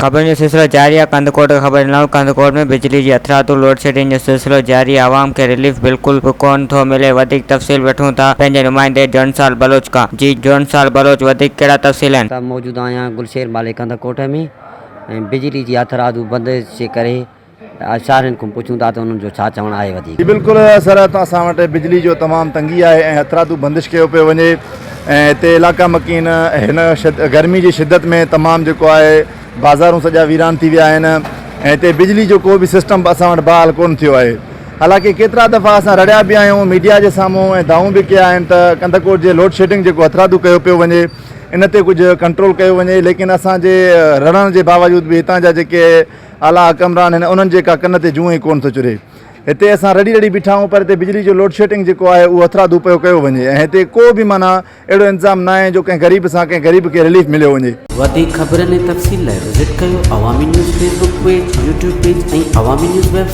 خبرن جو سلسلو جاري آهي ڪنڌڪوٽ کان خبر ڏنل ڪنڌڪوٽ ۾ بجلي جي هٿرادو لوڊشيڊنگ جو سلسلو جاري آهي عوام کي رليف بلڪل به ڪونه ٿو ملي وڌيڪ تفصيل وٺون ٿا پنهنجي نمائندي جونسال بلوچ کان جي جونسال بلوچ وڌيڪ ڪهڙا تفصيل آهن. ته موجود آهيان گلشير مالهي ڪنڌڪوٽ ۾ ۽ بجلي جي هٿرادو بندش جي ڪري شهرين کان پڇون ٿا ته انهن جو ڇا چوڻ آهي وڌيڪ. جي بلڪل سر اسان وٽ بجلي جو تمام تنگي آهي ۽ هٿرادو بندش ڪيو پيو وڃي ۽ هتي علائقا مڪين هن گرمي جي شدت ۾ تمام جيڪو آهي بازارون سڄا ويران ٿي ويا آهن ۽ هتي بجلي جو ڪو به سسٽم به اسان وٽ بحال ڪونه ٿيو آهي حالانڪه ڪيترا دفعا اسان رڙيا به آهيون ميڊيا جي سامهون ۽ دانهون به ڪيا آهن ته ڪنڌڪوٽ جي لوڊ شيڊنگ جيڪو هٿرادو ڪيو پيو وڃي ان تي ڪجهه ڪنٽرول ڪيو وڃي ليڪن اسان جي رڙڻ جي باوجود به هتان جا جيڪي اعليٰ حڪمران آهن انهن جي ڪا ڪن تي جونء ئي ڪونه ٿو چري. هتي اسان رڙي رڙي بيٺا آهيون پر هتي بجلي جو لوڊشيڊنگ جيڪو آهي اهو هٿرادو پيو ڪيو وڃي ۽ هتي ڪو به معنيٰ اهڙو انتظام ناهي جو ڪنهن غريب سان ڪنهن غريب کي رليف مليو وڃي. وڌيڪ خبرن ۽ تفصيل لاء وزٽ ڪيو Awami news Facebook page, YouTube page ۽ Awami news website.